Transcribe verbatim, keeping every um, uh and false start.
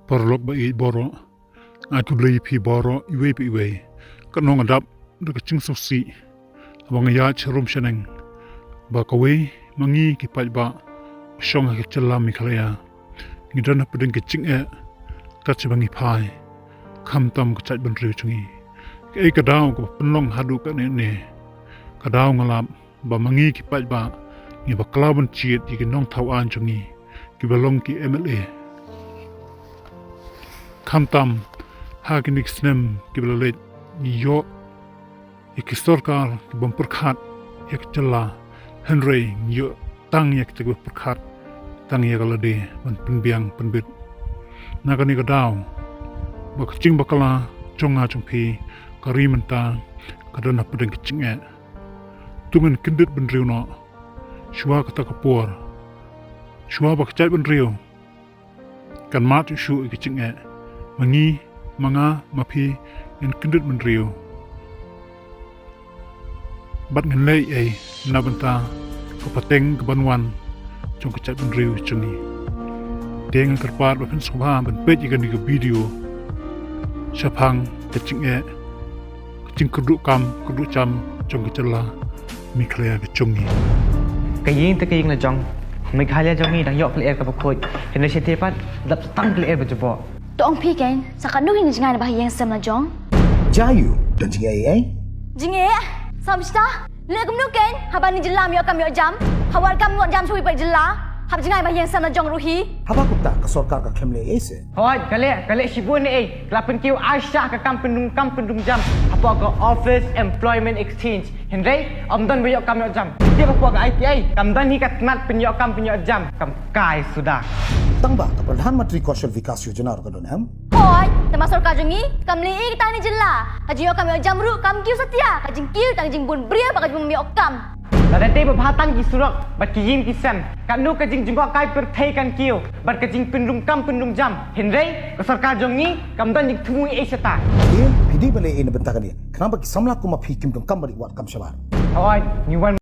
Paralok ba ïeit baroh, nga ai khublei ïa phi baroh iwei pa iwei. Katno nga dap da ka jingsngewsih haba nga ïaid sharum shaneng ba kawei ma ngi ki paidbah ba shong ha ka jylla Meghalaya ngi don hapdeng ka jingeh kat shaba ngi phai, khamtam ka jaitbynriew jong ngi. Kaei ka daw kaba pynlong haduh katne ne? Ka daw nga lap ba ma ngi ki paidbah ngi bakla ban jied ïa ki nongthaw aiñ jong ngi kiba long ki M L A. Khamtam ha kine ki snem kiba la leit ngi ïoh ïa ki sorkar ki bym pyrkhat ïa ka jylla, hynrei ngi ïoh tang ïa kita kiba pyrkhat tang ïa ka lade ban pynbiang pynbit. Na kane ka daw ba ka jingbakla jong nga jong phi, ka ri mynta ka don hapdeng ka jingeh. To ngin kyndit bynriew noh shuwa kata ka por, shuwa ba ka jaitbynriew kan mad shuh shuh ïa ka jingeh. Ma ngi, ma nga, ma phi, ngin kyndit bynriew bad ngin leh ei na bynta ka pateng kaban wan jong ka jaitbynriew jong ngi. Te nga kyrpad ba phin sngewbha ban peit ïa kane ka video shaphang ka jingeh, ka jingkyrduh kam kyrduh jam jong ka jylla Meghalaya ka jong ngi. Ka ïing te ka ïing la jong, Meghalaya jong ngi dang ïoh ka lyer kaba khuid, hynrei shatei pat dap tang ka lyer ba jaboh. To ong phi kein, sa katno hi ne jngai na ba ha ïing sem la jong? Jia ïoh don jingeh ei ei? Jingeh? Samshta? Leh kumno kein, haba ni jylla ym ïoh kam ïoh jam, ha wad kam ngot jam shuwa pa jylla, haba jngai ba ha ïing sem la jong ruh hi. Haba kumta ka sorkar ka khlem leh ei se? Hooid, ka leh, ka leh shibun ei ei. Ka la pynkiew aishah ka kam pyndum kam pyndum jam hapoh ka Office Employment Exchange. Hynrei ym don ba ïoh kam ïoh jam. Te hapoh ka I T I kam don hi ka tnat pynïoh kam pynïoh jam, kam kai suda. Tang ba ka Pradhan Mantri Kaushal Vikas Yojana ruh ka don em? Hooid, te ma sorkar jong ngi kam leh ei ei tang ni jylla. Ka jingïoh kam ïoh jam ruh kam kiew satia, ka jingkiew tang jingbun briew bad ka jingbun ïoh kam. Lada te ba bha tang ki surok bad ki ïing ki sem, katno ka jingjngohkai pyrthei kan kiew bad ka jingpynrung kam pynrung jam. Hynrei ka sorkar jong ngi kam don jingthmu ei ei shata. Te phi dei ban leh ei na bynta kane, khnang ba ki samla kum ma phi kim donkam ban leit wad kam shabar. Hooid, ngi wan